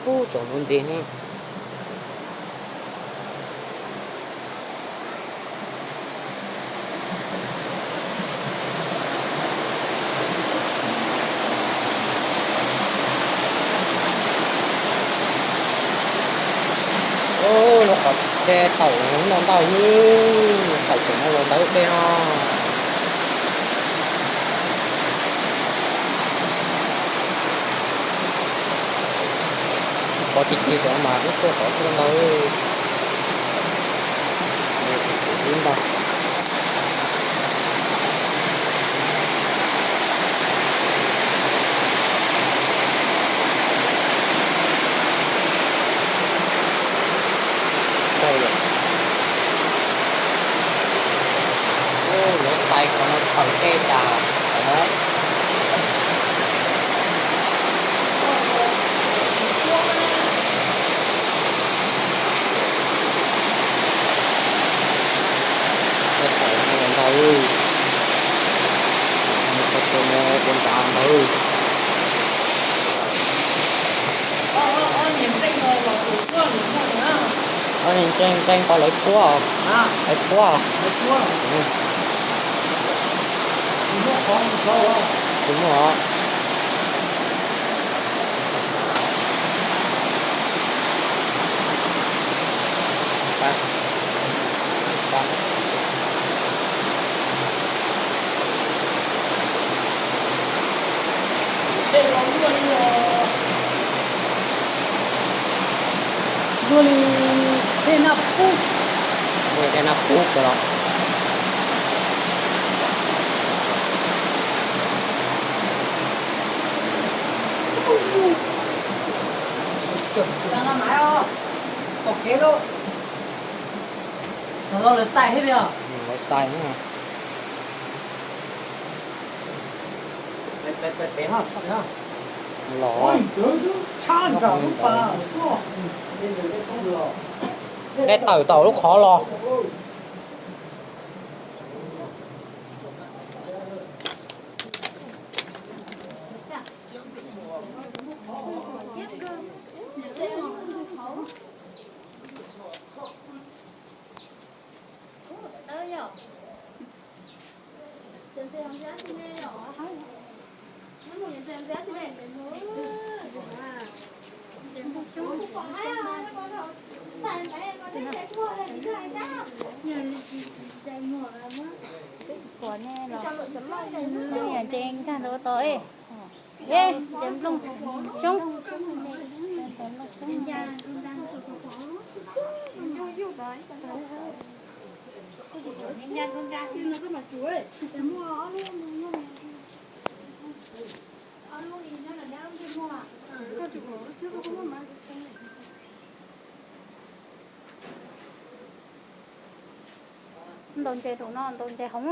Ub, tsaus ntuj nti ne. Ub, lub qhov tsheb tawm ntau ntau, tawm tseem mus ntawd dej no. Qhov tsis ci rau mas ib tuaj qhov tuaj ntau. Ib ntau. Ntau yom. Ub, lawv xais qhov no tawm dej tas qhov no. Tawm ntau, ua ntsav ntau. Ob niag ntseej nqaij nqaij ko lawv puab, lawv puab. Tsis muaj. Luaj li tej naj pub. Luaj li tej naj pub kawg los. Tom kev lauj. Tom no lawv xais thiab li os. Lawv xais. Los. Dej tawm tom lub qhov los. Peb tsis pom ne los. Yog ntses nkag ntawd ua tau es. Eb, ntses nplooj coob. Ntses nplooj coob. Ntaus ntses rau no, ntaus ntses hauv.